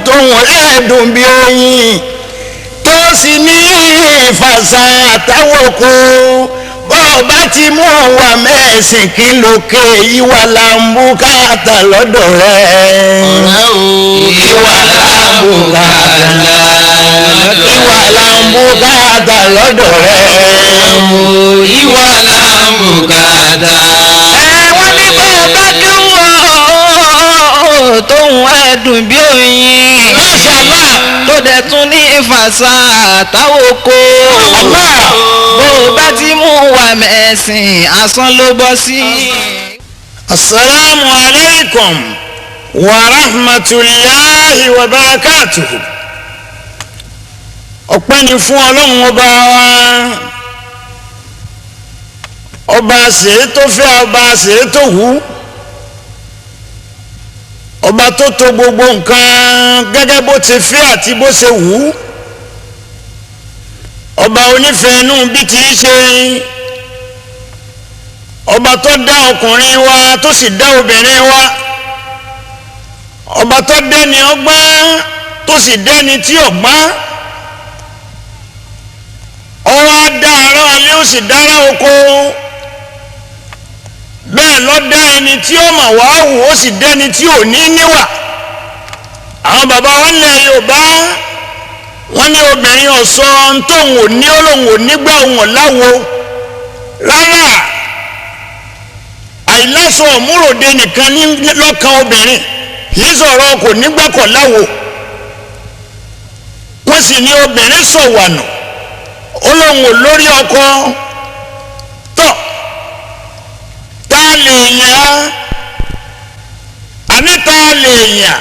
tóun rẹ̀ dùn bí oyin tó sì ní ìfàsà àtàwọn kò bọ́ọ̀ bá ti mú wa mẹ́sìn kí lókè ìwà là ń bùkátà lọ́dọ̀ rẹ̀. Ọ̀rẹ́ o. Ìwà là ń bùkátà, ìwà là ń bùkátà lọ́dọ̀ rẹ̀. Ìwà là ń bùkátà. Ẹ wọ́n ní bọ́ọ̀ bá kéwú o tóun ẹ̀dùn bí oyin. Masha Allah. Tó dẹ̀ tún ní ìfàsà àtàwọn kò. Allah. Bó o bá ti mú wa mẹ́sìn asán ló bọ́ sí. Asalaamu alaykum wa rahmatulahi wa barakatuhu. Ọpẹ́ ni fún Ọlọ́run ọba wa, ọba ṣèé tó fẹ́, ọba ṣèé tó wù, ọba tó tò gbogbo nǹkan gẹ́gẹ́ bó ti fẹ́ àti bó ṣe wù ú, ọba onífẹ̀ẹ́nú bí ti í ṣe, ọba tó dá ọkùnrin wa tó sì dá obìnrin wa, ọba tó dẹ́ni ọgbọ́n tó sì dẹ́ni tí ọgbọ́n, ọwọ́ á dá ara alẹ́ ó sì dára oko, bẹ́ẹ̀ ló dá ẹni tí ó mà wá wù ó sì dẹ́ni tí ò ní níwà. Àwọn bàbá wa ńlẹ̀ Yorùbá wọ́n ní obìnrin ọ̀sán tóun ò ní olóhùn ò nígbà òun ò láwo rárá, àìlásọ òmúròde nìkan ní lọ́kàn obìnrin kì í sọ̀rọ̀ kò nígbà kọ̀ láwo. Wọ́n sì ní obìnrin sọ̀wànù olóhùn ò lórí ọkọ tọ̀ tá a lè yàn àní tá a lè yàn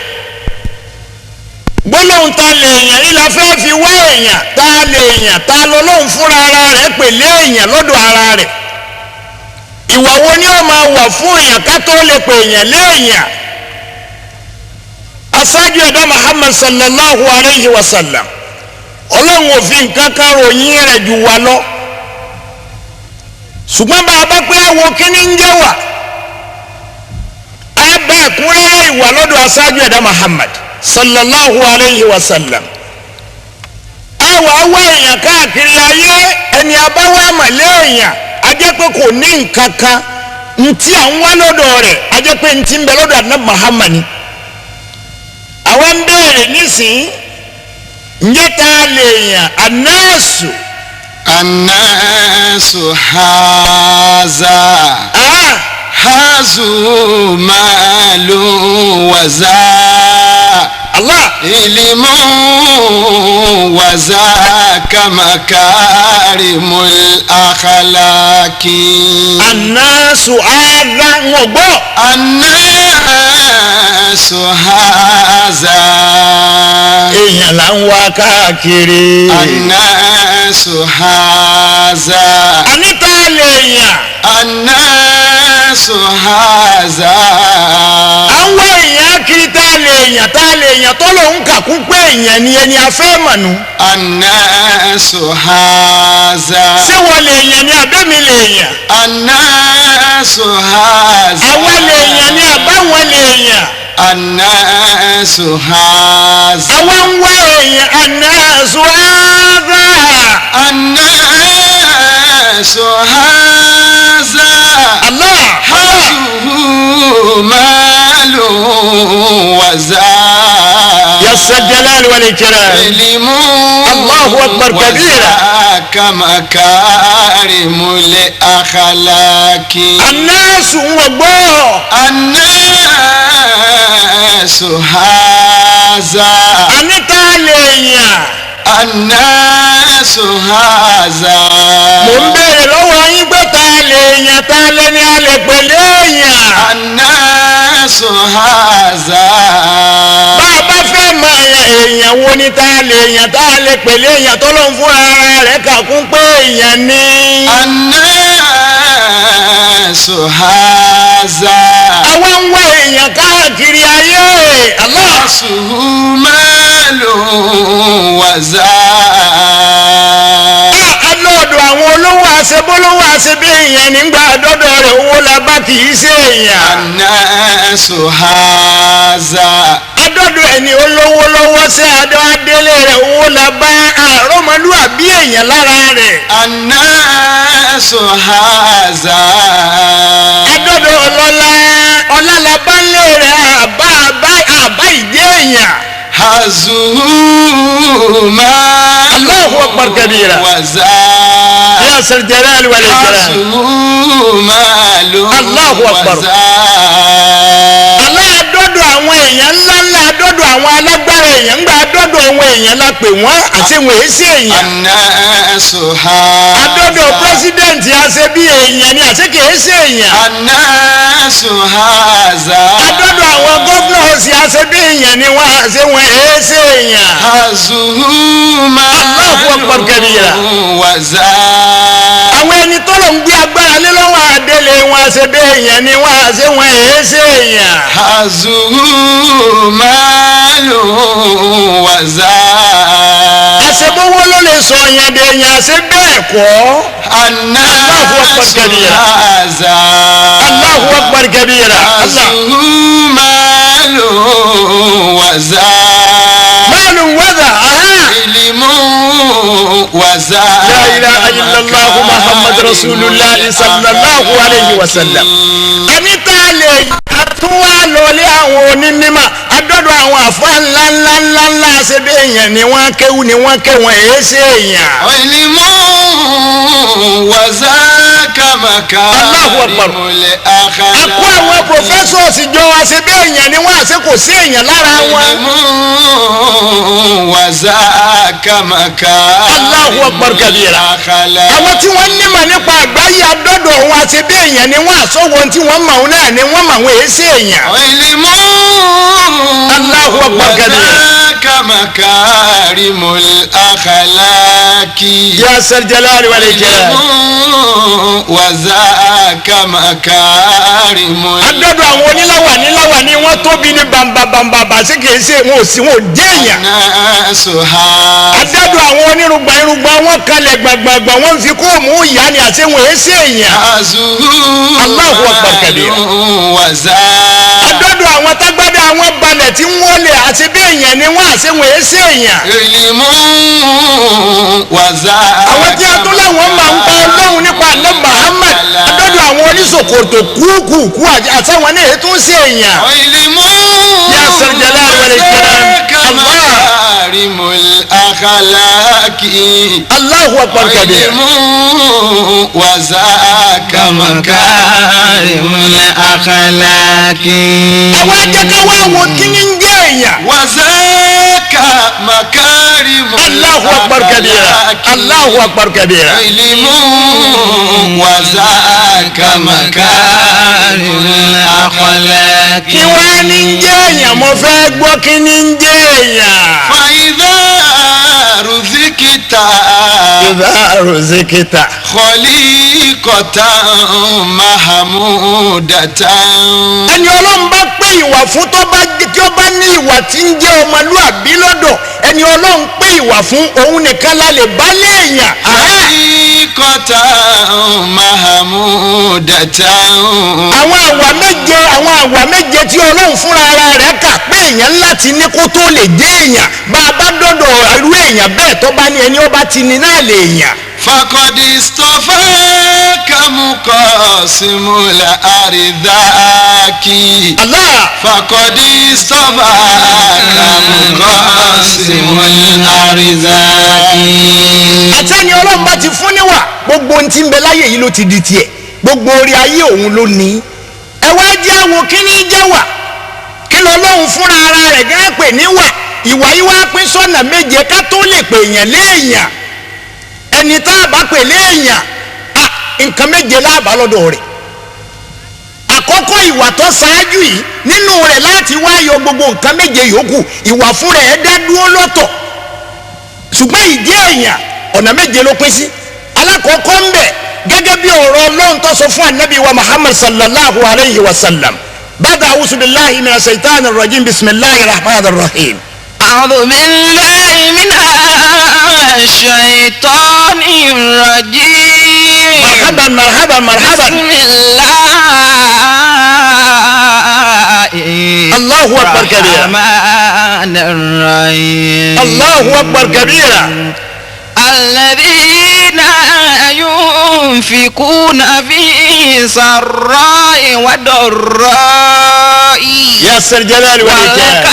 gbólóhùn tá a lè yàn yìí la fẹ́ fi wá èèyàn tá a lè yàn tá a lọ́lọ́hùn fúnra ara rẹ̀ pèlè èèyàn lọ́dọ̀ ara rẹ̀. Ìwà wo ni ó máa wà fún èèyàn ká tó lè pè èèyàn léèyàn? Aṣáájú ẹ̀dá Muhammad sallallahu alayhi wa sallam, Ọlọ́run ò fi nǹkan kan ròyìn rẹ̀ jù wá lọ, ṣùgbọ́n bá a bá pé àwọ̀ kíní ń jẹ́ wà á bá ẹ̀kúnrẹ́rẹ́ ìwà lọ́dọ̀ aṣáájú ẹ̀dá Muhammad sallallahu alayhi wa sallam. Àwa wá èèyàn káàkiri ayé, ẹni abáwá àmàlẹ́ èèyàn a jẹ́ pé kò ní nǹkan kan ntí à ń wá lọ́dọ̀ rẹ̀, a jẹ́ pé ntí ń bẹ lọ́dọ̀ àdínà Muhammad ni. Àwa ń béèrè nísìnyí, ǹjẹ́ tá a lè yàn anáàsù? الناس هذا هذا مال وذا Allah. علم وذاك مكارم الأخلاق. Anáàsù ààdá ń gbọ́. الناس هذا. Èèyàn là ń wá káàkiri. الناس هذا. Àní tá a lè yàn? الناس هذا. À ń wá èèyàn kiri, tá a lè yàn, tá a lè yàn tó lòun kà kún pé èèyàn ni ẹni afẹ́ mọ̀nù. الناس هذا. Ṣé wọ́n lè yàn ni àbẹ́mi lè yàn? الناس هذا. Àwa lè yàn ni àbáwọn lè yàn? الناس هذا. Àwa ń wá èèyàn, الناس هذا. الناس هذا. Allah. هذا مال وذا يا الجلال والإكرام. علم الله أكبر كبيرا. وذاك مكارم الأخلاق. الناس ń gbọ́. الناس هذا. Àní tá a lè yàn? الناس هذا. Mò ń béèrè lọ́wọ́ yín pé tá a lè yàn, tá a lẹ́ni a lè pè léèyàn? الناس هذا. Bá a bá fẹ́ mọ èèyàn, èèyàn wo ni tá a lè yàn, tá a lè pè léèyàn tó lóun fún ara rẹ̀ kà kún pé èèyàn ni? الناس هذا. Àwa ń wá èèyàn káàkiri ayé. Allah. رأسه مال وذا. Alọ́ọ̀dọ̀ àwọn olówó àṣebólówó àṣebí èèyàn nígbà dọ́dọ̀ rẹ̀ owó la bá kì í ṣe èèyàn. الناس هذا. Adọ́dọ̀ ẹni olówó lọ́wọ́. ṣe àdó adélé rẹ̀ owó la bá àrọ́mọlúwàbí èèyàn lára rẹ̀. الناس هذا adọ́dọ̀ ọlọ́lá ọlá la bá ń lé rẹ̀ àbá àbá àbá ìjẹ́ èèyàn. هزه مال الله أكبر كبيرا. وزاد يا sal jalali wal ikram. هزه مال الله أكبر. وزاد Aláàdọ́dọ̀ àwọn èèyàn ńláńlá adọ́dọ̀ àwọn alágbára èèyàn ńgbà adọ́dọ̀ àwọn èèyàn la pè wọ́n àti wọ́n èé sí èèyàn. الناس هذا Adọ́dọ̀ pírẹ́sídẹ̀ǹtì àṣẹ bí èèyàn ni àṣẹ kìí ṣe èèyàn. الناس هذا Adọ́dọ̀ àwọn gọ́fúnọ̀sì àṣẹ bí èèyàn ni wọ́n àṣẹ wọ́n èé ṣe èèyàn. هزه الله أكبر كبيرا. مال وزاد Àwọn ẹni tọ́lọ̀ ń gbé agbára lé lọ́wọ́ àdélé wọn àṣẹ bí èèyàn ni wọ́n àṣẹ wọ́n èé ṣe èèyàn. هزه مال وزاد Àṣebówó ló lè sọ èèyàn dé èèyàn àṣẹ bẹ́ẹ̀ kọ́. الناس أكبر كبيرا. هذا Allahu akbar kabira. Allah. هزه مال وزاد Máàlù wẹ́dà. Aha. علم وزاد La ilaha illallah Muhammad Rasulullah sallallahu alayhi wa sallam. Anita lè tún wá lọlé àwọn onímọ̀ adọ́dọ̀ àwọn àfa ńlá ńlá ńlá ńlá ṣe bí èèyàn ni wọ́n kéwú ni wọ́n ké wọn èé ṣe èèyàn. علم وذاك Allahu Akbar. مكارم الأخلاق A kó àwọn professors jọ wá ṣe bí èèyàn ni wọ́n àṣẹ kò sí èèyàn lára wọn. علم وذاك مكارم Allahu Akbar kabira. الأخلاق Àwọn tí wọ́n nímọ̀ nípa àgbáyé adọ́dọ̀ wọn àṣẹ bí èèyàn ni wọ́n àṣọwọ́ tí wọ́n mọ̀ ọ́n náà ni wọ́n mọ̀ wọ́n èé ṣe èèyàn. علم Allahu Akbar kabira. وذاك مكارم الأخلاق Ya sal jalali wal ikram. علم وذاك مكارم Adọ́dọ̀ àwọn oníláwà níláwà ni wọ́n tóbi ní bàǹbàǹbà ṣé kìí ṣe wọn ò sí wọn ò jẹ́ èèyàn. الناس هذا Adọ́dọ̀ àwọn onírúgba irúgba wọn kalẹ̀ gbàgbàgbà wọn fi kóòmù ìyá ni àti wọn èé ṣe èèyàn. Allahu Akbar kabira. وزاد Adọ́dọ̀ àwọn tágbádá àwọn balẹ̀ tí wọ́n lè àti bí èèyàn ni wọ́n àti wọn èé ṣe èèyàn. علم وزاد Àwọn tí a tún láwọn máa ń pa Ọlọ́run nípa àlẹ́ Muhammad adọ́dọ̀ àwọn oníṣòkòtò kúkúkú àtàwọn náà èé tún ṣe èèyàn. علم Ya Sal Jalal wal Ikram. وذاك Allah. مكارم الأخلاق Allahu Akbar kabira. علم وذاك مكارم مكارم الأخلاق Àwọn ajẹ́ká wá wo kí ni ń jẹ́ èèyàn. وذاك مكارم Allahu Akbar kabira. الأخلاق Allahu Akbar kabira. علم وذاك مكارم الأخلاق Kí wá ní ń jẹ́ èèyàn mo fẹ́ gbọ́ kí ní ń jẹ́ èèyàn. فإذا رزقت Ìdá rosíkítà. خليقة محمودة Ẹni Ọlọ́run bá pé ìwà fún tó bá tí ó bá ní ìwà tí ń jẹ́ ọmọlúàbí lọ́dọ̀ ẹni Ọlọ́run pé ìwà fún òun nìkan la lè bá léèyàn. خليقة محمودة Àwọn àwà méje àwọn àwà méje tí Ọlọ́run fúnra ara rẹ̀ kà pé èèyàn ńlá ti ní kó tó lè jẹ́ èèyàn bá a bá dọ́dọ̀ irú èèyàn bẹ́ẹ̀ tó bá ní ẹni ó bá ti ní náà lè yàn. فقد اصطفاك مقاسم الأرزاق Allah. فقد اصطفاك مقاسم الأرزاق Àtẹ́ni Ọlọ́run bá ti fún níwà gbogbo ohun tí ń bẹ láyé yìí ló ti di tiẹ̀ gbogbo orí ayé òun ló ní. Ẹ wá jẹ́ àwò kí ní jẹ́ wà kí lọ́lọ́run fúnra ara rẹ̀ gán pè níwà ìwà yìí wá pín sọ́nà méje ká tó lè pè èèyàn léèyàn ẹni tá a bá pè léèyàn à nǹkan méje láàbá lọ́dọ̀ rẹ̀. Àkọ́kọ́ ìwà tó ṣáájú yìí nínú rẹ̀ láti wá yọ gbogbo nǹkan méje yòókù ìwà fúnra ẹ̀ dá dúró lọ́tọ̀ ṣùgbọ́n ìdí èèyàn ọ̀nà méje ló pín sí alákọ̀ọ́kọ́ ń bẹ̀ gẹ́gẹ́ bí ọ̀rọ̀ Ọlọ́run tó sọ fún anabi wa Muhammad sallallahu alayhi wa sallam bàdà awusu billahi mina shaitan rajim bisimilahi rahman rahim. أعوذ بالله من الشيطان الرجيم marhaban marhaban marhaban بسم الله Allahu akbar kabira. الرحمن الرحمن الرحيم. Allahu akbar kabira. الذين ينفقون في سراء وضراء Ya sal jalali wal ikram.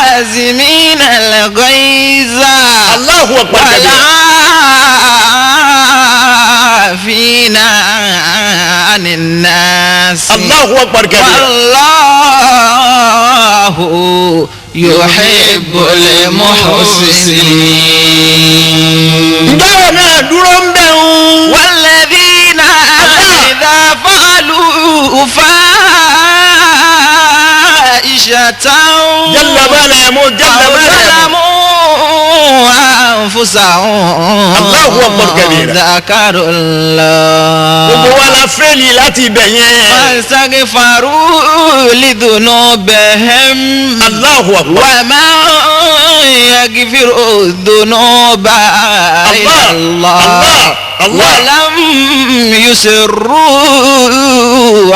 والكاظمين الغيظ Allahu akbar kabira. والعافين عن الناس Allahu akbar kabira. والله يحب المحسنين. Ǹjẹ́ náà dúró ń bẹ̀ ń. والذين إذا فعلوا فاحشة Jalla ma la yamut, jalla أو ma la yamut. ظلموا أنفسهم Allahu akbar kabira. ذكروا الله Gbogbo wa la fẹ́ẹ̀lì láti ibẹ̀ yẹn. فاستغفروا لذنوبهم Allahu akbar. ومن يغفر الذنوب إلا الله Allah, Allah. ولم يصروا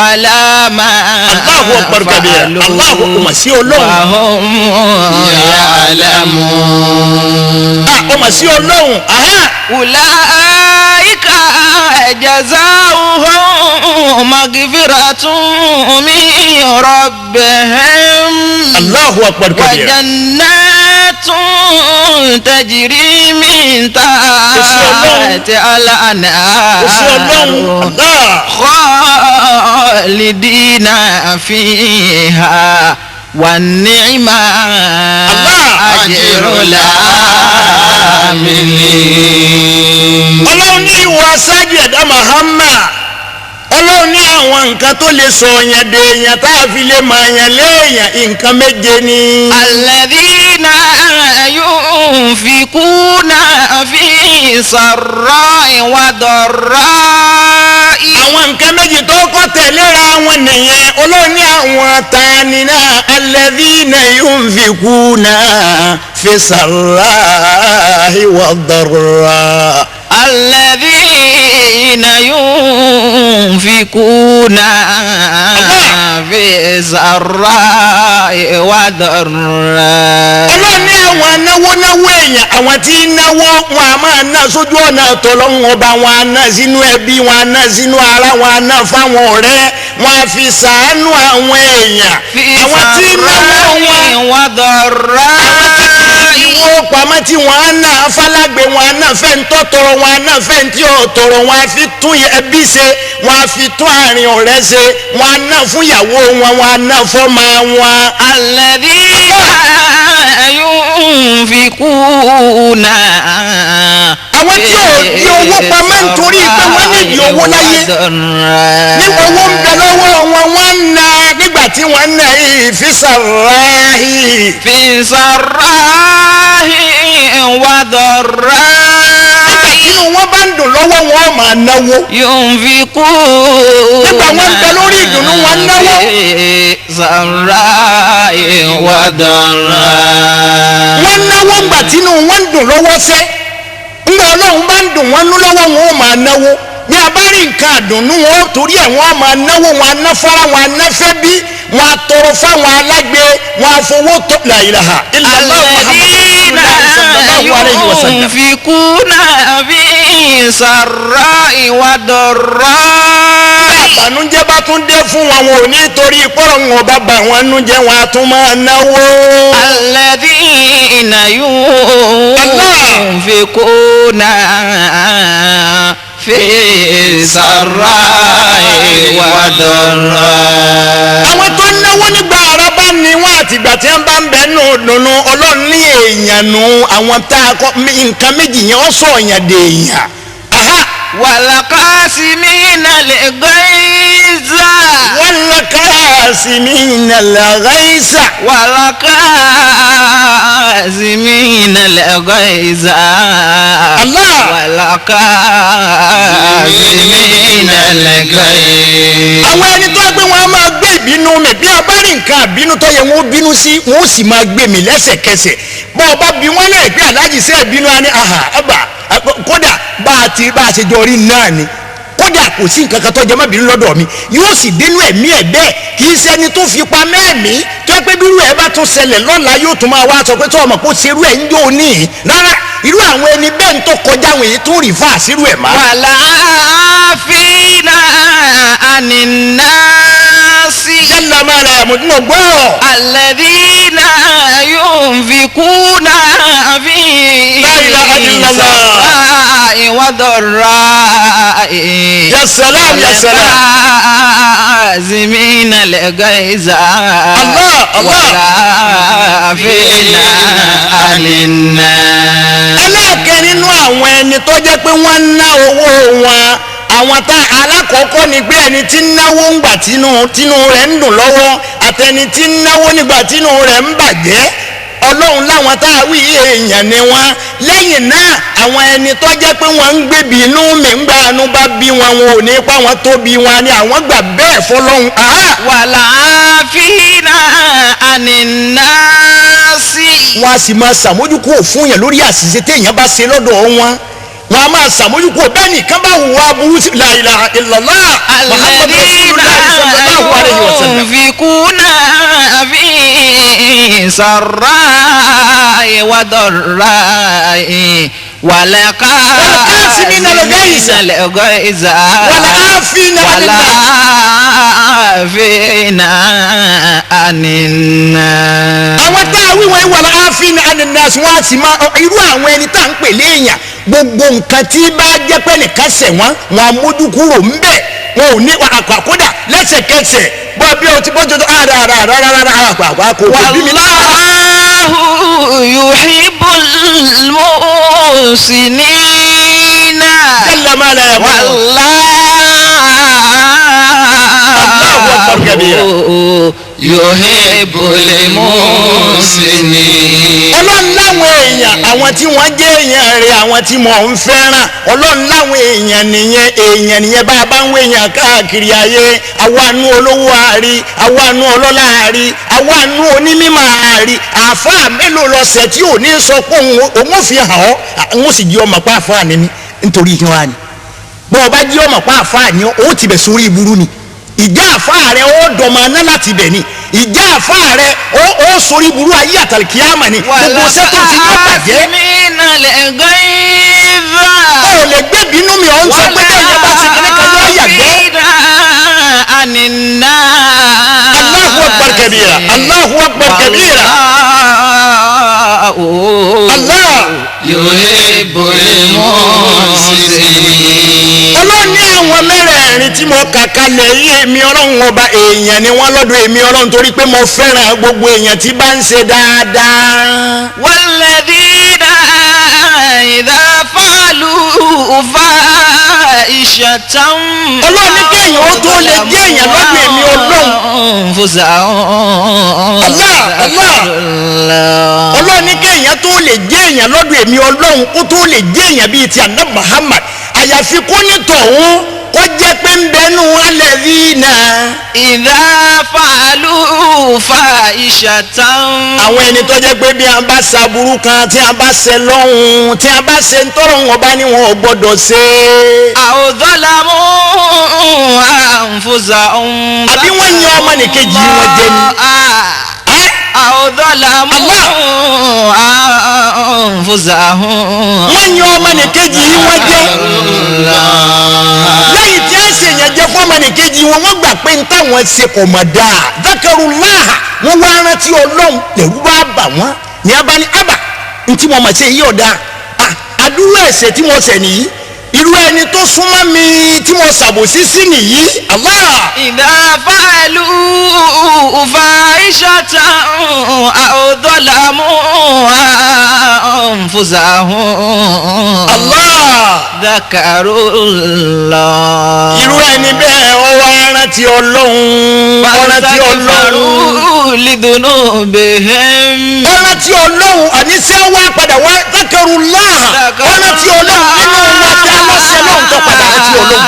على ما Allahu akbar kabira. فعلوا Allahu akbar sí Ọlọ́run. وهم يعلمون. Ah, ọmọ sí Ọlọ́run. Aha. أولئك جزاؤهم مغفرة من ربهم Allahu akbar kabira. وجنات تجري من تحتها Ó sí Ọlọ́run. الأنهار Allah. خالدين فيها والنعمة الله. أجر العاملين. Ọlọ́run ní ìwọ aṣáájú ẹ̀dá Muhammad. Ọlọ́run ní àwọn nǹkan tó lè sọ yẹn dé èèyàn tá a fi lè mọ èèyàn léèyàn nǹkan méje ni. الذين ينفقون في سراء وضراء Àwọn nǹkan méjì tó kọ́ tẹ̀léra wọn nìyẹn. Ọlọ́run ní àwọn tani náà alladhina yunfikuna fi sarrahi wa darra. الذين ينفقون في سراء وضراء Ọlọ́run ní àwọn náwó náwó èèyàn, àwọn tí ń náwó wọn a máa ná sójú ọ̀nà tọ́lọ́run ọba, wọn a ná sínú ẹbí, wọn a ná sínú ara, wọn a ná fáwọn ọ̀rẹ́, wọn a fi sàánú àwọn èèyàn. في Àwọn tí ń náwó wọn, سراء وضراء ìwọ pamọ́ tí wọ́n á ná fálágbé, wọn á ná fẹ́ntọ́ tọrọ, wọn á ná fẹ́ntí ọ̀tọ̀rọ̀, wọn á fi tún ẹbí ṣe, wọn á fi tún àárín ọ̀rẹ́ ṣe, wọn á ná fún ìyàwó wọn, wọn á ná fọ́mọ wọn. الذين ينفقون Àwọn tí ò ní owó pamọ́ nítorí pé wọ́n nídìí owó láyé. Nígbà owó ń bẹ lọ́wọ́ wọn, wọ́n ń na nígbà tí wọ́n ń na ìfisàráhì. في سراء وضراء Nígbà tí inú wọn bá ń dùn lọ́wọ́, wọn máa náwó. ينفقون Nígbà wọn ń bẹ lórí ìdùnnú, wọn náwó. في سراء وضراء Wọ́n náwó ńgbà tí inú wọn ń dùn lọ́wọ́ sẹ́. Ńgbà Ọlọ́run bá ń dùn wọ́n nú lọ́wọ́, wọn ó máa náwó. Bí a bá rí nǹkan àdùnnú wọn, torí ẹ̀ wọ́n máa náwó, wọn á ná fara, wọn á ná fẹ́ bí, wọn á tọrọ fáwọn alágbe, wọn á fowó tó. La ilaha illallah الذين Muhammadu sallallahu alayhi wa sallam. ينفقون في سراء وضراء Àbànújẹ́ bá tún dé fún wọn, wọn ò ní torí pọ́rọ̀ wọn bá bà wọn nú jẹ́, wọn á tún máa náwó. الذين ينفقون في سراء وضراء. Àwọn tó ń náwó nígbà ara bá ní wọn àtìgbà tí wọn bá ń bẹ nù dùnú, Ọlọ́run ní èèyàn nù àwọn tá a kọ nǹkan méjì yẹn ó sọ èèyàn dè èèyàn. Aha. والقاسمين الغيظ والكاظمين الغيظ. والكاظمين الغيظ Allah. والكاظمين الغيظ. Àwọn ẹni tó gbé wọn a máa gbé ìbínú mi. Bí a bá rí nǹkan àbínú tó yẹ wọn ó bínú sí, wọn ó sì máa gbé mi lẹ́sẹ̀kẹsẹ̀. Bọ́ ọ bá bí wọn lè pé aláàjì sẹ́ ìbínú, á ní aha ẹ̀bà, kódà bá a ti bá a ṣe jọ rí náà ni, kódà kò sí nǹkan kan tó jẹ má bínú lọ́dọ̀ mi. Yóò sì bínú ẹ̀mí ẹ̀ bẹ́ẹ̀, kì í ṣẹni tó fi pa mẹ́ẹ̀mí tó yẹ pé bírú ẹ̀ bá tún ṣẹlẹ̀ lọ́la yóò tún máa wá sọ pé tó ọmọ kó ṣerú ẹ̀ ń jó ní rárá irú àwọn ẹni bẹ́ẹ̀ ń tó kọjá àwọn èyí tó rì fà sírú ẹ̀ má. والعافين عن الناس yálà máa ra àmọ́ mo gbọ́. الذين ينفقون في لا إله إلا الله. سراء وضراء ya salam ya salam. والكاظمين الغيظ Allah, Allah. والعافين عن الناس ẹlẹ́ẹ̀kẹ́ nínú àwọn ẹni tó jẹ́ pé wọ́n ń ná owó wọn àwọn tá alákọ̀ọ́kọ́ ni pé ẹni tí ń náwó ńgbà tínú rẹ̀ ń dùn lọ́wọ́ àtẹni tí ń náwó nígbà tínú rẹ̀ ń bàjẹ́ ọlọ́run láwọn tá a wí èèyàn ni wọ́n lẹ́yìn náà àwọn ẹni tó jẹ́ pé wọ́n ń gbèbí inú mi ńgbà inú bá bí wọn wọn ò ní pa wọn tó bí wọn ni àwọn gbà bẹ́ẹ̀ fọlọ́run. Aha! والعافين عن الناس wọn a sì máa ṣàmójúkúrò fún yẹn lórí àṣìṣe téèyàn bá ṣe lọ́dọ̀ wọn wọn a máa ṣàmójúkúrò bẹ́ẹ̀ nìkan bá hùwà aburú sí la ilaha illallah muhammadu الذين rasulullah sallallahu alayhi wa sallam. ينفقون في سراء وضراء والكاظمين الغيظ. الغيظ والعافين عن الناس. والعافين عن الناس Àwọn tá a wí wọn wà láàfin ananas wọn a sì máa irú àwọn ẹni tá à ń pè léèyàn gbogbo nǹkan tí bá jẹ́ pé nìkan ṣẹ̀ wọ́n wọn a mójú kúrò ńbẹ̀ wọn ò ní àkọ́dà lẹ́sẹ̀kẹsẹ̀ bọ́ bí o ti bọ́ jọjọ ara ara ara ara ara àkọ́ àkọ́ bí mi náà. والله يحب المحسنين Jalla ma la yaqul. والله أكبر كبيرا. يحب المحسنين Ọlọ́run láwọn èèyàn àwọn tí wọ́n jẹ́ èèyàn rẹ̀ àwọn tí mò ń fẹ́ràn ọlọ́run láwọn èèyàn nìyẹn èèyàn nìyẹn bá a bá ń wé èèyàn káàkiri ayé àwọnú olówó àárí àwọnú ọlọ́lá àárí àwọnú onímọ̀ àárí àáfàá mélòó lọ́sẹ̀ tí ò ní sọ pé òun ò fi hàn ọ́ òun sì jí ọmọ pa àáfàá ni mí nítorí kí wọ́n á ní bọ́ ọ bá jí ọmọ pa àáfàá ni ó ti bẹ̀ sórí ìburú ni ìjà àfáà rẹ ó dọ̀mọ aná láti bẹ̀ ni ìjà àfáà rẹ ó sórí burú ayé àtàlùkìyàmà ni gbogbo sẹ́tò ti yọ bàjẹ́ والعافين الغيظ ó lè gbé bínú mi ò ń sọ pé bẹ́ẹ̀ yẹn bá ti kíní kan yọ yàgbẹ́. والعافين عن الناس Allahu akbar kabira Allahu akbar kabira والله Allah يحب المحسنين ọlọ́run ní àwọn mẹ́rẹ̀ẹ̀rin tí mo kà kalẹ̀ yìí èmi ọlọ́run ọba èèyàn ni wọ́n lọ́dọ̀ èmi ọlọ́run torí pé mo fẹ́ràn gbogbo èèyàn tí bá ń ṣe dáadáa. والذين إذا فعلوا فاحشة Ọlọ́run ní kéèyàn ó tó lè jẹ́ èèyàn lọ́dọ̀ èmi Ọlọ́run. أنفسهم Allah, Allah. الله Ọlọ́run ní kéèyàn tó lè jẹ́ èèyàn lọ́dọ̀ èmi ọlọ́run kó tó lè jẹ́ èèyàn bíi ti àná Muhammad àyàfi kó ní tọ̀hún kó jẹ́ pé ń bẹnu alẹ́ rí náà. إذا فعلوا فاحشة Àwọn ẹni tó jẹ́ pé bí a bá ṣaburú kan tí a bá ṣe lọ́hùn tí a bá ṣe ń tọrọ wọn bá ní wọn ò gbọ́dọ̀ ṣe. أو ظلموا أنفسهم Àbí wọ́n yan ọmọnìkejì wọn jẹ ni. Ẹ́, أو ظلموا أنفسهم wọ́n yan ọmọnìkejì wọn jẹ. Lẹ́yìn tí a ṣe yẹn jẹ fún ọmọnìkejì wọn wọ́n gbà pé ń táwọn ṣe kò mọ̀ dáa dákẹ́rù láhà wọ́n wá rántí ọlọ́run lẹ́rú wá bà wọ́n ní abá ní abà ntí mo mọ̀ ṣe yí ọ̀dà àdúrà ẹ̀ṣẹ̀ tí mo ṣẹ̀ nìyí irú ẹni tó súnmọ́ mi tí mo ṣàbòsí sí nìyí Allah. إذا فعلوا فاحشة أو ظلموا أنفسهم Allah. ذكروا الله Irú ẹni bẹ́ẹ̀ ó wá rántí ọlọ́run ó rántí ọlọ́run فاستغفروا لذنوبهم ó rántí ọlọ́run àníṣe wá padà wá dákẹ́rù láhà ó rántí ọlọ́run nínú wọn tí a lọ́sẹ̀ lọ́hùn tó padà rántí ọlọ́run.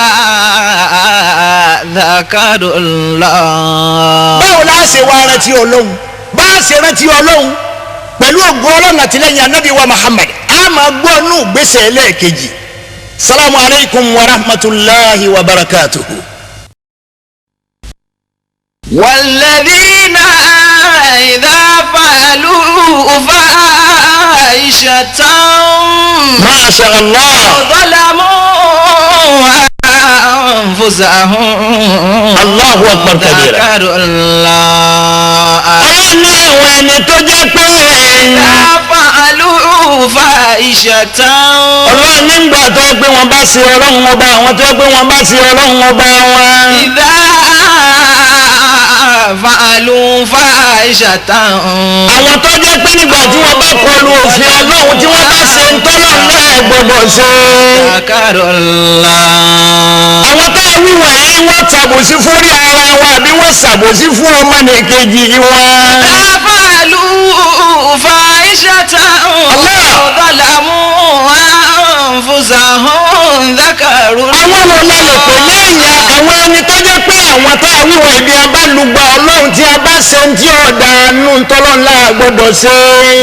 ذكروا الله Báwo la ṣe wá rántí ọlọ́run bá a ṣe rántí ọlọ́run pẹ̀lú ògo ọlọ́run àtìlẹ́yìn anábì wa Muhammad a máa gbọ́ nù gbèsè ẹlẹ́ẹ̀kejì salamu alaykum wa rahmatulahi wa barakatuhu. والذين إذا فاحشة Masha Allah. ظلموا أنفسهم Allahu akbar kabira. ذكروا الله Ọlọ́run ní àwọn ẹni tó jẹ́ pé إذا فعلوا فاحشة Ọlọ́run nígbà tó yẹ pé wọ́n bá ṣe ọlọ́run ọba àwọn tó yẹ pé wọ́n bá ṣe ọlọ́run ọba wọn. إذا فعلوا فاحشة Àwọn tó jẹ́ pé nígbà tí wọ́n bá kọlu òfin ọlọ́run tí wọ́n bá ṣe ń tọ́lọ̀ náà gbọ́dọ̀ ṣe. ذكروا الله Àwọn tó wí wọ̀nyí wọ́n ṣàbòsí fúnrí ara wọn àbí wọ́n ṣàbòsí fún ọmọnìkejì wọn. إذا فعلوا فاحشة الله. ظلموا أنفسهم ذكروا Àwọn wo la lè pè léèyàn àwọn ẹni tó jẹ́ pé àwọn tá a wíwọ̀n ibi a bá lùgbà ọlọ́run tí a bá ṣe ń tí ọ̀dà nù tọ́lọ́ ńlá gbọ́dọ̀ ṣe.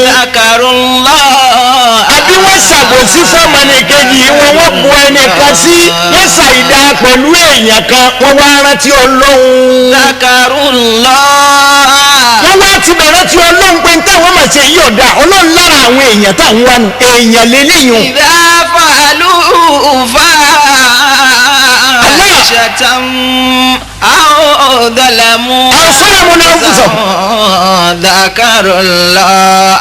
ذكروا الله Àbí wọ́n ṣàbòsí fọ́mọnìkejì wọn wọ́n bu ẹnìkan sí wọ́n ṣàìdá pẹ̀lú èèyàn kan wọ́n wá rántí ọlọ́run. ذكروا الله Wọ́n wá ti bẹ̀rẹ̀ tí ọlọ́run pé táwọn máa ṣe yí ọ̀dà ọlọ́run lára àwọn èèyàn táwọn wá nù èèyàn lélẹ́yìn. إذا فعلوا فاحشة أو ظلموا أو ظلموا أنفسهم. ذكروا الله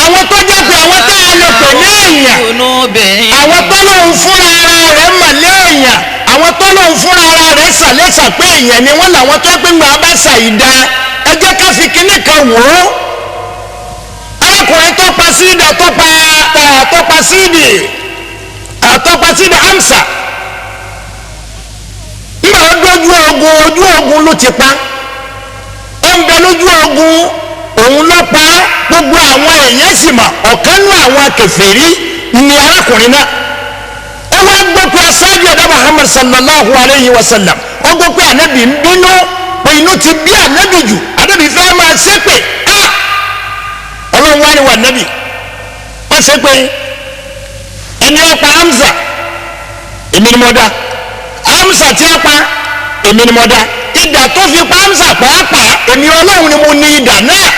Àwọn tó jẹ́ pé àwọn tá a lè pè ní èèyàn ذنوبهم àwọn tó lóun fúnra ara rẹ̀ mà léèyàn àwọn tó lóun fúnra ara rẹ̀ sàlẹ́sà pé èèyàn ni wọ́n làwọn tó pé ńgbà bá ṣàìdá ẹ jẹ́ ká fi kinní kan wò ó arákùnrin tó pa sídà tó pa sídì tó pa sídì Hamza ńgbà ó dójú ogun ojú ogun ló ti pa ó ń bẹ lójú ogun òun ló pa gbogbo àwọn èèyàn sì mọ̀ ọ̀kan nú àwọn kèfèrí ni arákùnrin náà ó wá gbọ́ pé aṣáájú ẹ̀dá Muhammad sallallahu alayhi wa sallam ó gbọ́ pé ànábì ń bínú pé inú ti bí ànábì jù ànábì fẹ́ máa ṣépè á ọlọ́run wá ní wà ànábì wọ́n ṣépè ẹni ó pa Hamza èmi ni mo dá Hamza tí ó pa èmi ni mo dá idà tó fi pa Hamza pàápàá èmi ọlọ́run ni mo ní idà náà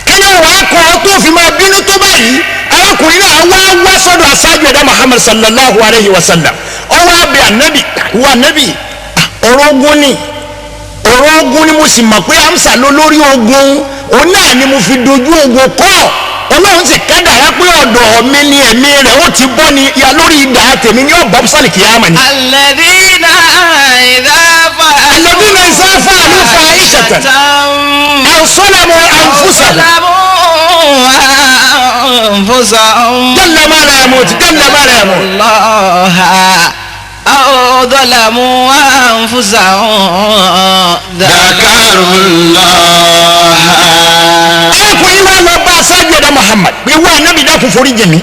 kíni wàá kọ́ ọ tó fi máa bínú tó báyìí arákùnrin náà wá wá sọ́dọ̀ aṣáájú ẹ̀dá Muhammad sallallahu alayhi wa sallam ó wá bẹ̀ ànábì wà ànábì ọ̀rọ̀ ogun ni ọ̀rọ̀ ogun ni mo sì mọ̀ pé Hamza ló lórí ogun òun náà ni mo fi dojú ogun kọ́ ọlọ́run sì kádàrá pé ọ̀dọ̀ mi ni ẹ̀mí rẹ̀ ó ti bọ́ ni ya lórí idà tèmi ní ọ̀bọ̀ sálì kìyàmà ni. الذين إذا فعلوا الذين إذا فعلوا فاحشة أو ظلموا أنفسهم ظلموا أنفسهم جل ما لا يموت جل ما لا يموت الله أو ظلموا أنفسهم ذكروا الله arákùnrin wa lọ bá aṣáájú ẹ̀dá Muhammad pé wá anábì dákun forí jì mí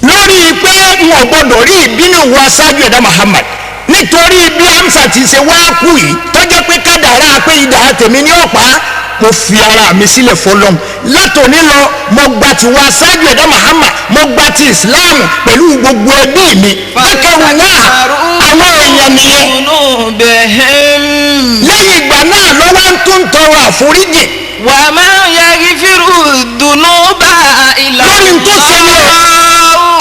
lórí pé n ò gbọdọ̀ rí ìbínú wa aṣáájú ẹ̀dá Muhammad nítorí bí Hamza ti ṣe wá kú yìí tọ́jọ́ pé kádàrá pé idà tèmi ní ọ̀pá mo fi ara mi sílẹ̀ fọlọ́n látòní lọ mo gba ti wa aṣáájú ẹ̀dá Muhammad mo gba ti Islam pẹ̀lú gbogbo ẹbí mi bákẹ́rù náà àwọn èèyàn nìyẹn ذنوبهم lẹ́yìn ìgbà náà lọ́wọ́ ń tún tọrọ àforíjì وما يغفر الذنوب إلا lórí n tó ṣe ni o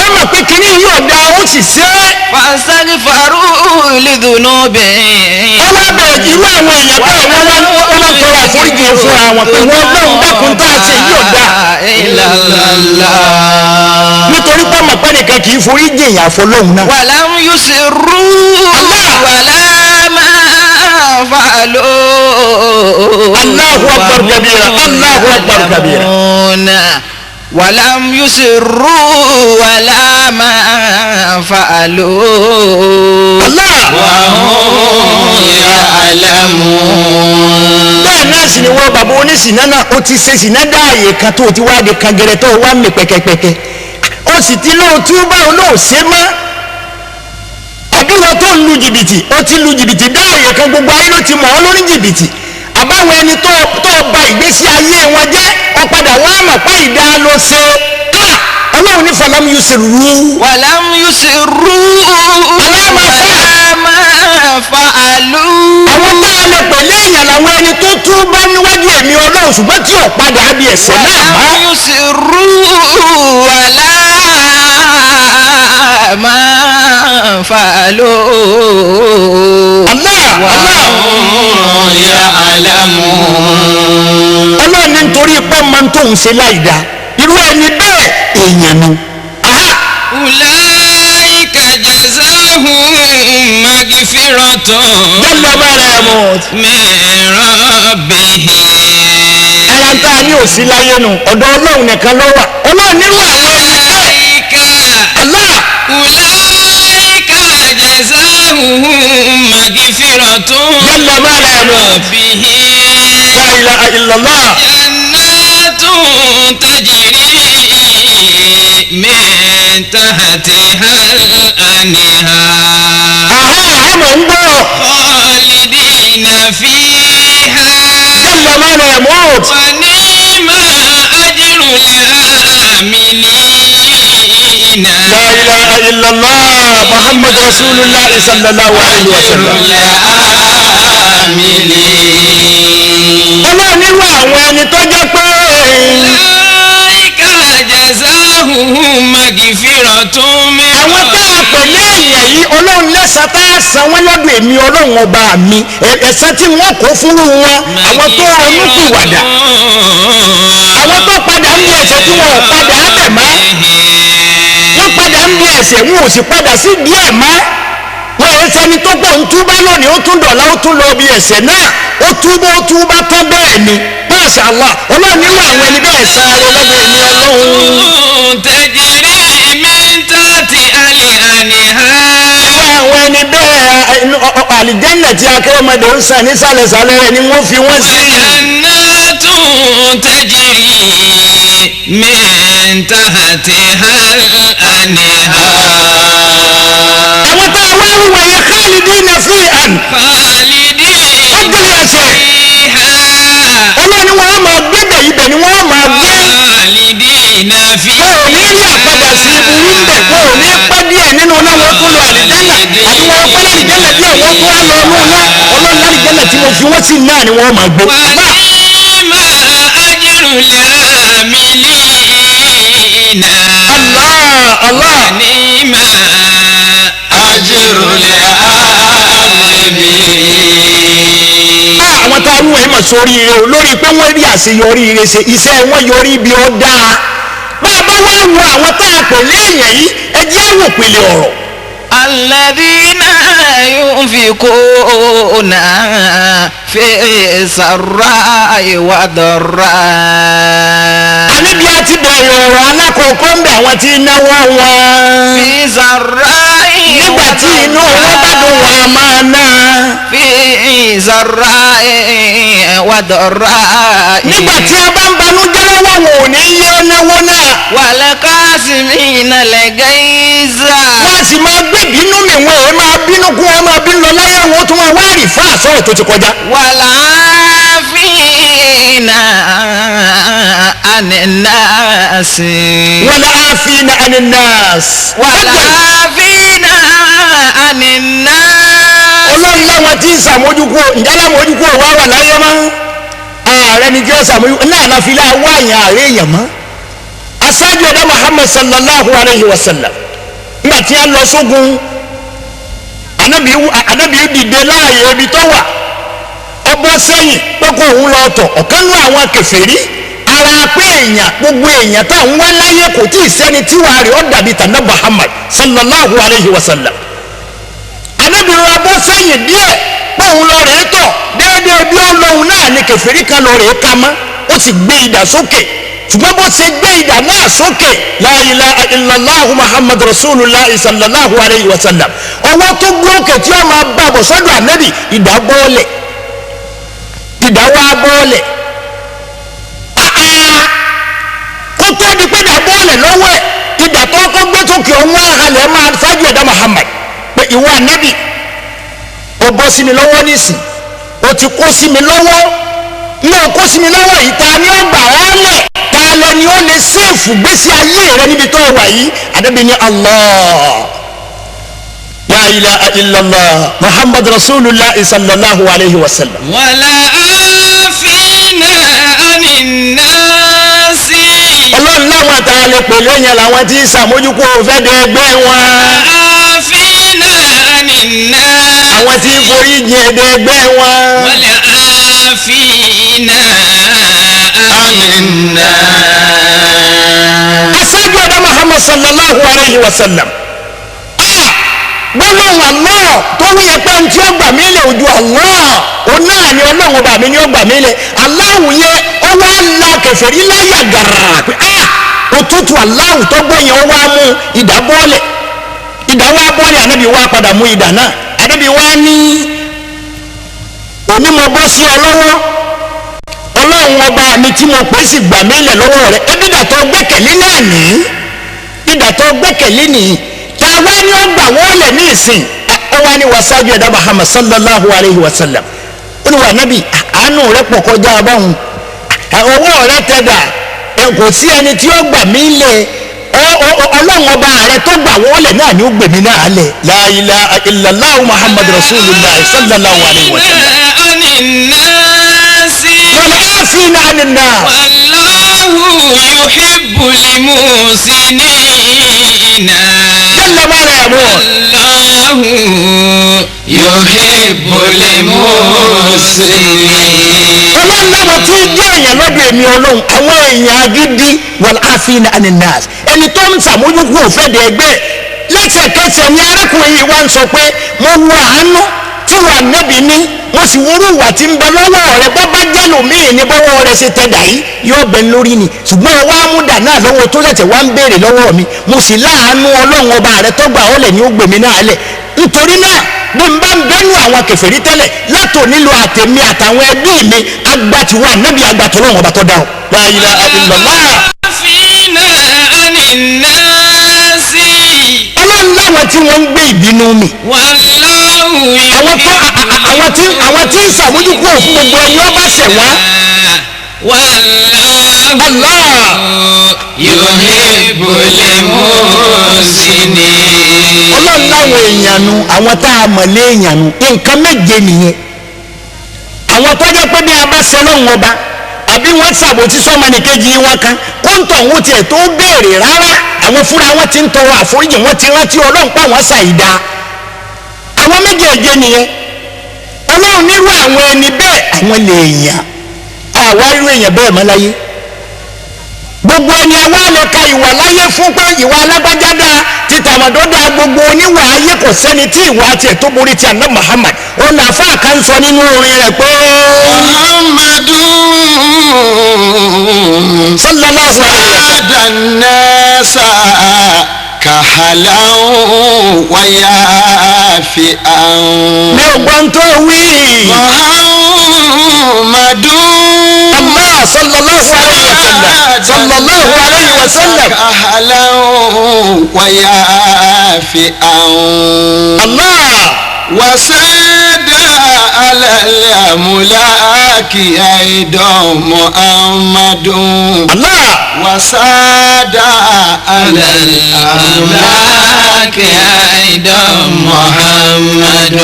ó mọ̀ pé kínní yìí ọ̀dà ó sì ṣe é فاستغفروا لذنوبهم ó wá bẹ̀rẹ̀ irú àwọn èèyàn bẹ́ẹ̀ wọ́n wá wọ́n wá tọrọ àforíjì fúnra wọn pé wọ́n lóun dákun tá a ṣe yìí ọ̀dà إلا الله nítorí pé ọmọ pẹ́ nìkan kì í forí jìyàn àfọlọ́hún náà. ولم يصروا الله. ولا ما فعلوا الله أكبر كبيرا، الله أكبر كبيرا. يعلمون. ولم يصروا ولا ما فعلوا Allah وهم يعلمون bẹ́ẹ̀ náà sì ni wọ́n bàbá oníṣìná náà ó ti ṣe ṣìná dáàyè kan tó ti wá di kangẹrẹ tó wá mì pẹ́kẹ́pẹ́kẹ́ ó sì ti lóòtú báwo lóò ṣe mọ́ àbí wọn tó ń lu jìbìtì ó ti lu jìbìtì dáàyè kan gbogbo ayé ló ti mọ̀ ọ́ lórí jìbìtì àbáwọn ẹni tó tó ba ìgbésí ayé wọn jẹ́ ọ̀padà wọn àmọ̀ pé ìdá ló ṣe á ọlọ́run ní falam yusirru ولم يصروا ولا ما ولا ما فعلوا àwọn tá a a lè pẹ̀lú èèyàn làwọn ẹni tó túbá níwájú èmi Ọlọ́run ṣùgbọ́n tí ò padà bí ẹ̀ṣẹ̀ náà mọ́. ولم يصروا على ما فعلوا Allah Allah يعلمون Ọlọ́run ní nítorí pé ọmọ tó ń ṣe láì dá irú ẹni bẹ́ẹ̀ èèyàn ni. Aha. أولئك جزاهم مغفرة Jalla ma la yamut. من ربهم Ara ń tá a ní òsí láyé nu ọ̀dọ̀ Ọlọ́run nìkan ló wà Ọlọ́run nírú àwọn ẹni bẹ́ẹ̀. أولئك Allah أولئك جزاهم مغفرة jalla ma la yamut. ربهم La ilaha illallah. جنات تجري من تحتها الأنهار Aha àmọ̀ ń gbọ́. خالدين فيها Jalla ma la yamut. ونعم أجر العاملين La ilaha illallah Muhammad Rasulullah sallallahu alayhi wa sallam. العاملين Ọlọ́run nírú àwọn ẹni tó jẹ́ pé أولئك جزاؤهم مغفرة من àwọn tá a pè léèyàn yìí Ọlọ́run lẹ́sàn tá a san wọ́n lọ́dọ̀ èmi Ọlọ́run ọba mi ẹ̀san tí wọ́n kó fúnrú wọn àwọn tó ronú pìwàdà àwọn tó padà ń bí ẹ̀ṣẹ̀ tí wọn ò padà á bẹ̀ mọ́ wọ́n padà ń bí ẹ̀ṣẹ̀ wọn ò sì padà sí díẹ̀ mọ́ wọ́n yẹn sẹ́ni tó pọ̀ ń túbá lónìí ó tún dọ̀la ó tún lọ bí ẹ̀ṣẹ̀ náà ó túbọ̀ ó túbá tán bẹ́ẹ̀ ni Masha Allah Ọlọ́run nírú àwọn ẹni bẹ́ẹ̀ sáré lọ́dọ̀ èmi Ọlọ́run. تجري من تحتها الأنهار Irú àwọn ẹni bẹ́ẹ̀ inú àlìjẹ́nà tí akérèmọdé ń sàn nísàlẹ̀sàlẹ̀ rẹ̀ ni wọ́n fi wọ́n sí. جنات تجري من تحتها الأنهار àwọn tá a wá wíwọ̀ yẹn khalidina fiha خالدين wọ́n gbé ẹsẹ̀ فيها Ọlọ́run ni wọ́n á máa gbébẹ̀ ibẹ̀ ni wọ́n á máa gbé خالدين wọn ò ní rí àpadà sí burú ń bẹ̀ wọn ò ní pẹ́ díẹ̀ nínú náà wọ́n tún lọ àlìjẹ́nà àti wọ́n pẹ́ lálìjẹ́nà díẹ̀ wọ́n tún á lọ inú náà Ọlọ́run lálìjẹ́nà tí mo fi wọ́n sí náà ni wọ́n máa gbé. ونعم أجر العاملين Allah Allah ونعم أجر العاملين àwọn tá a wú ẹ̀ mà sórí ire o lórí pé wọ́n rí àṣeyọrí ire ṣe iṣẹ́ wọn yọrí ibi ó dáa bá a bá wá wo àwọn tá a pè léèyàn yìí ẹ jẹ́ àwò pèlè ọ̀rọ̀ الذين ينفقون في السراء والضراء àníbi a ti bẹ̀rẹ̀ ọ̀rọ̀ alákọ̀ọ́kọ́ ń bẹ̀ àwọn tí ń náwó wọn في سراء nígbà tí inú wọn bá dùn wọn a máa ná في سراء والضراء nígbà tí a bá ń banújẹ́ lọ́wọ́ wọn ò ní yé náwó náà والكاظمين الغيظ wọ́n á sì máa gbé bínú mi wọn ò máa bínú kú wọn máa bínú lọ láyé wọn ó tún máa wá rì fún àsọ̀rọ̀ tó ti kọjá. والعافين عن الناس والعافين عن الناس. والعافين عن الناس Ọlọ́run láwọn tí ń sàmójúkú ǹjẹ́ lámójúkú wà wà láyé mọ́ ààrẹ ni tí ó sàmójúkú náà la fi láwọ́ àyàn ààrẹ èèyàn mọ́. Aṣáájú ẹ̀dá Muhammad sallallahu alayhi wa sallam nígbà tí a lọ sógun anabi dìde láàyè ibi tó wà ọbọ sẹ́yìn pé kó òun lọ tọ̀ ọ̀kan nú àwọn kèfèrí ara pé èèyàn gbogbo èèyàn tá à ń wá láyé kò tí ì sẹ́ni tí wàá rí ó dàbí tànà Muhammad sallallahu alayhi wa sallam anabi rọra bọ́ sẹ́yìn díẹ̀ pé òun lọ rèé tọ̀ déédéé bí ó lóhun náà ni kèfèrí kan lọ rèé ka mọ́ ó sì gbé idà sókè ṣùgbọ́n bó ṣe gbé idà náà sókè la ilaha illallahu muhammad rasulullah sallallahu alayhi wa sallam ọwọ́ tó gbé òkè tí ó máa bá bọ̀ sọ́dọ̀ anabi idà bọ́ọ̀lẹ̀ idà wá bọ́ọ̀lẹ̀ kó tó di pé idà bọ́ọ̀lẹ̀ lọ́wọ́ ẹ̀ idà tó kọ́ gbé sókè ọ̀hún àhàlẹ̀ máa ṣáájú ẹ̀dá muhammad pé ìwọ anabi ó bọ́ sí mi lọ́wọ́ nísìn ó ti kó sí mi lọ́wọ́ náà kó sí mi lọ́wọ́ yìí ta ni ó gbà ọ́ lẹ̀ ta lẹ ni ó lè séèfù gbèsè ayé rẹ níbi tó wà yìí anabi ní Allah La ilaha illallah Muhammad Rasulullah sallallahu alayhi wa sallam. والعافين عن الناس. Ọlọ́run láwọn àtàwọn lè pè lẹ́yìn làwọn tí ń sàmójúkú òfẹ́ de ẹgbẹ́ wọn. والعافين عن الناس. Àwọn tí ń forí jìn ẹ̀dẹ̀ ẹgbẹ́ wọn. والعافين عن الناس. Aṣáájú ọ̀dọ́ Muhammad sallallahu alayhi wa sallam. Gbólóhùn Allah tó wí yẹn pé ntí ó gbà mí lẹ̀ ojú Allah òun náà ni ọlọ́run ọba mi ni ó gbà mí lẹ̀. Allahu yẹn ó wá la kèfèrí láyà gàrà pé òtútù Allahu tó gbọ́ yẹn ó wá mú idà bọ́ọ̀lẹ̀, idà wá bọ́ọ̀lẹ̀. Ànábì wá padà mú idà náà. Ànábì wá ní òní mo bọ́ sí ọ lọ́wọ́, ọlọ́run ọba mi tí mo pè sí gbà mí lẹ̀ lọ́wọ́ rẹ̀. Ebi dàtọ̀ gbẹ́kẹ̀lé náà ní ìdàtọ̀ gbẹ́kẹ̀lé nìyí tá a wá ní ọgbà wọ́n lẹ̀ ní ìsìn. Ọ wá ní wasájú ẹ̀dá Muhammad sallallahu alayhi wa sallam. Ó ní wà nábì, àánú rẹ̀ pọ̀ kọjá báwọn, ọwọ́ rẹ̀ tẹ̀dà, kò sí ẹni tí ó gbà mí lẹ̀, ọlọ́run ọba rẹ̀ tó gbà wọ́n lẹ̀ náà ni ó gbèmí náà lẹ̀. La ilaha illallah Muhammad rasulullah sallallahu alayhi wa sallam. عن الناس. والعافين عن الناس. والله يحب المحسنين. جل ما لا يموت. الله يحب المحسنين. Ọlọ́run láwọn tí ń jẹ́ èèyàn lọ́dọ̀ èmi ọlọ́run, àwọn èèyàn agídí, والعافين عن الناس, ẹni tó ń sàmójúkú òfẹ́dẹ̀ ẹgbẹ́. Lẹ́sẹ̀kẹsẹ̀ ni arákùnrin yìí wá ń sọ pé mo wo àánú tí wà nẹ́bí ní, mo sì wúrú ìwà tí ń bẹ lọ́wọ́ rẹ. Bọ́ bá jẹ́ lòmíì ní bọ́wọ́ rẹ ṣe tẹ̀dà yìí yóò bẹ lórí ni, ṣùgbọ́n wá múdà náà lọ́wọ́ tó ṣẹ̀ṣẹ̀ wá ń béèrè lọ́wọ́ mi, mo sì láàánú ọlọ́run ọba rẹ tó gbà ọ́ lẹ̀ ní ó gbèmí náà lẹ̀. Nítorí náà bí n bá ń bẹ́nu àwọn kèfèrí tẹ́lẹ̀, látò nílò àtẹ̀mí àtàwọn ẹbí mi agbatiwa nẹ́bí agbàtọ́lọ́run ọba tó dáhùn. La ilaha illallah. والعافين عن الناس. Ọlọ́run láwọn tí wọ́n ń gbé ìbínú mi, والله àwọn tó àwọn tí ń sàmójúkú òfin gbogbo ẹni ọba ṣẹ̀ wá. والله Allah يحب المحسنين. Ọlọ́run láwọn èèyàn nu, àwọn tá a mọ̀ léèyàn nu, nǹkan méje nìyẹn. Àwọn tó jẹ́ pé bí a bá ṣe lọ́hùn ọba àbí wọ́n ṣàbòtí sọ́mọnìkejì wọn kan, kóńtọ̀ òun tiẹ̀ tó béèrè rárá, àwọn fúnra wọn ti ń tọrọ àforíjì, wọn ti rántí ọlọ́run pa wọ́n ṣàìdá. Àwọn méjèèje nìyẹn. Ọlọ́run nírú àwọn ẹni bẹ́ẹ̀ àwọn lèèyàn. Àwa irú èèyàn bẹ́ẹ̀ mọ́ láyé. Gbogbo ẹni àwa lè ka ìwà láyé fún pé ìwà alágbájá dáa, títàmọ̀dó dáa, gbogbo oníwà ayé, kò sẹ́ni tí ìwà tiẹ̀ tó borí ti àná Muhammad. Ó là fáà kan sọ nínú orin rẹ̀ pé Muhammadu sallallahu alayhi wa sallam. ساد الناس كهلا ويافئا. Mi ò gbọ́n tó wí. محمد Allah sallallahu alayhi wa sallam, sallallahu alayhi wa sallam. كهلا ويافئا. Allah وساد على الأملاك أيضا محمد. Allah وساد على الأملاك الأملاك أيضا محمد.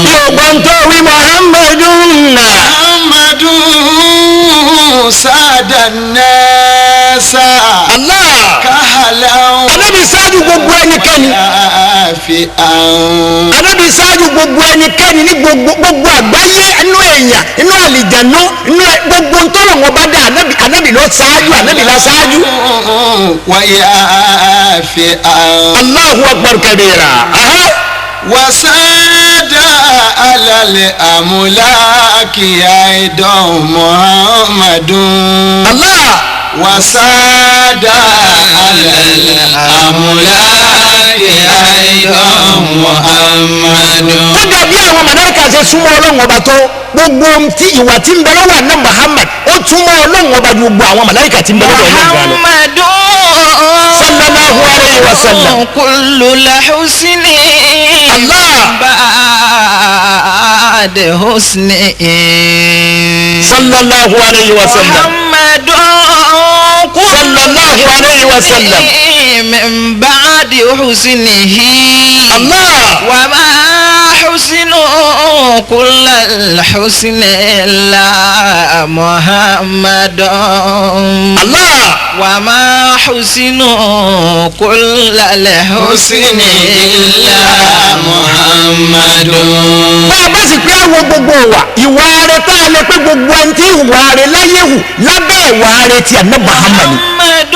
Mi ò gbọ́n tó wí Muhammadun. محمد ساد الناس Allah كهلا Ànábì ṣáájú gbogbo ẹnikẹ́ni. ويافئا. Ànábì ṣáájú gbogbo ẹnikẹ́ni ní gbogbo àgbáyé, inú èèyàn, inú àlìjànú, inú gbogbo ntọ́lọ̀ wọn bá dá, Ànábì, Ànábì ló ṣáájú, Ànábì ló ṣáájú. ويافئا. Allahu akbar kabira. Aha. وساد على الأملاك أيضا محمد. Allah وساد على الأملاك أيضا محمد. Kódà bí àwọn màláíkà ṣe súnmọ́ ọlọ́run ọba tó, gbogbo ohun tí ìwà tí ń bẹ lọ́wọ́ àná Muhammad, ó túmọ̀ ọlọ́run ọba ju gbogbo àwọn màláíkà tí ń bẹ lọ́wọ́ ọlọ́run ọba lọ. محمد Sallallahu alayhi wa sallam. كل الحسن Allah بعد حسن. Sallallahu alayhi wa sallam. محمد كل Sallallahu alayhi wa sallam. من بعد حسنه. Allah. وما حسن كل الحسن إلا محمد Allah. وما حسن كل الحسن إلا محمد Bá a bá sì pé àwọn gbogbo wa ìwà rẹ tá a lè pé gbogbo ẹni tí ìwà rẹ láyé hù lábẹ́ ìwà rẹ ti àná Muhammad ni. محمد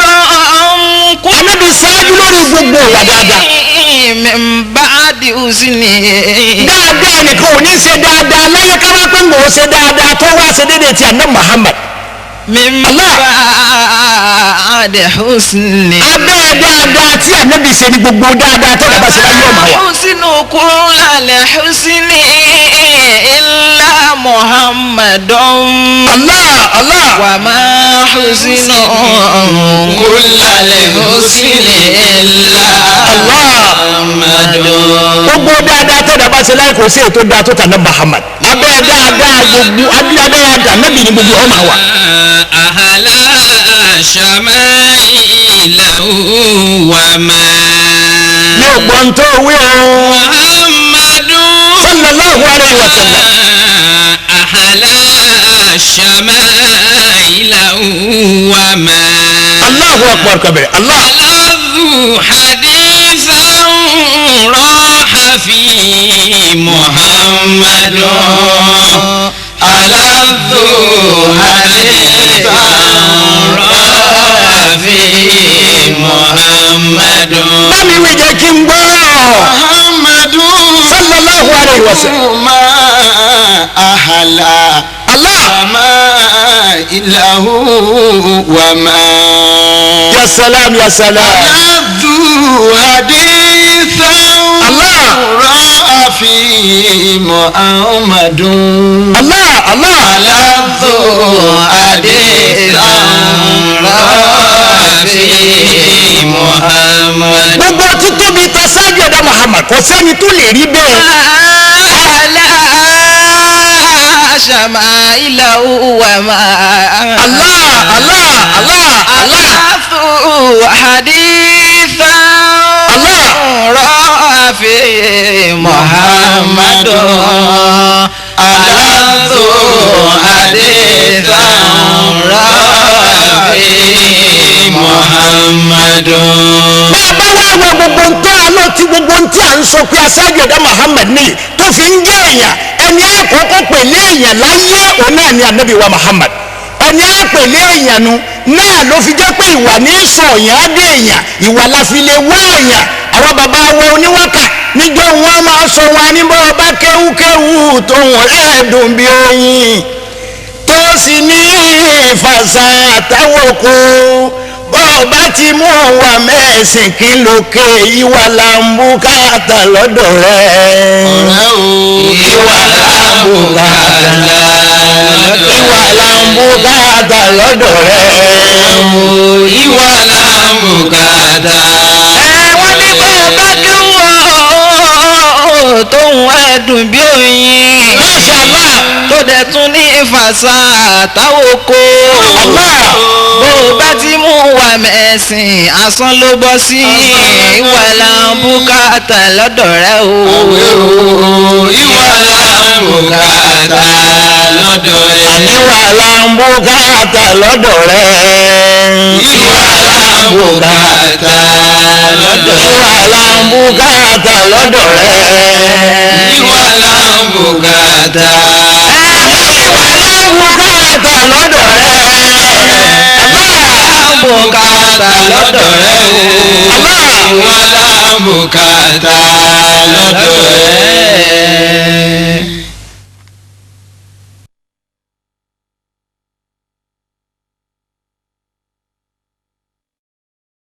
Ànábì ṣáájú lórí gbogbo ìwà dáadáa. من بعد حسنه Dáadáa nìkan ò ní ṣe dáadáa láyé ká wá pé ń gbòó ṣe dáadáa tó wá ṣe déédéé ti àná Muhammad. من Allah. بعد حسنه Abẹ́ dáadáa tí ànábì ṣe ni gbogbo dáadáa tó dàgbà ṣe láyé ọ̀mà wa. حسن كل الحسن إلا محمد Allah Allah. وما حسن كل الحسن إلا Allah. محمد Gbogbo dáadáa tó dàgbà ṣe láyé kò sí ètò dáa tó tàná Muhammad. Abẹ́ dáadáa gbogbo abẹ́ dáadáa ànábì ni gbogbo ọ̀mà wa. أهلا شمائله وما Mi ò gbọ́n tó wí o. محمد Sallallahu alayhi wa sallam. أحلى شمائله وما Allahu akbar kabir. Allah. ألذ حديثا راح فيه محمد ألذ حديثا راح فيه محمد Bámi wí jẹ́ kí n gbọ́. Muhammadu Sallallahu alayhi wa sallam. ma ahala Allah. ma ilahu wa ma. Ya salam ya salam. Aladu hadithan Allah. ra'a fi Muhammadu. Allah Allah. ألذ حديثا راح فيه محمد Gbogbo títóbi ta ṣáájú ẹ̀dá Muhammad kò sẹ́ni tó lè rí bẹ́ẹ̀. على شمائله وما Allah Allah Allah Allah. ألذ حديثا Allah. رأى فيه محمد ألذ حديثا رأى فيه محمد Bàbá wa wọ gbogbo ń tọ́ àlọ́ tí gbogbo ń tí à ń sọ pé aṣáájú ẹ̀dá Muhammad ní tó fi ń jẹ́ èèyàn ẹni àkọ́kọ́ pẹ̀lú èèyàn láyé òun náà ni ànábì wa Muhammad ẹni àpèlé èèyàn nu náà ló fi jẹ́ pé ìwà ní sọ èèyàn á dé èèyàn ìwà la fi lè wá èèyàn àwọn bàbá wa oníwákà níjọ́ wọn máa sọ wọn ní bọ́ ọba kéwúkéwú tóun ẹ̀ẹ́dùn bí oyin tó sì ní ìfàsà àtàwọn kò bọ́ọ̀bá ti mú wa mẹ́sìn kí lókè ìwà là ń bùkátà lọ́dọ̀ rẹ̀. Ọ̀rẹ́ o. Ìwà là ń bùkátà ìwà là ń bùkátà lọ́dọ̀ rẹ̀. Ìwà là ń bùkátà. Ẹ wọ́n ní bá a bá kí wọ́n tóun ẹ̀dùn bí oyin. Masha Allah. Tó dẹ̀ tún ní ìfàsà àtàwọn kò. Allah. Bó o bá ti mú wa mẹ́sìn asán ló bọ́ sí. Ìwà là ń bùkátà lọ́dọ̀ rẹ o. Ìwà là ń bùkátà lọ́dọ̀ rẹ̀. Ìwà là ń bùkátà lọ́dọ̀ rẹ̀. Ìwà là ń bùkátà lọ́dọ̀ rẹ̀. Ìwà là ń bùkátà lọ́dọ̀ rẹ̀. Ìwà là ń bùkátà. Ìwà là ń bùkátà lọ́dọ̀ rẹ̀. Là ń bùkátà lọ́dọ̀ rẹ o. Allah. Ìwà là ń bùkátà lọ́dọ̀ rẹ̀.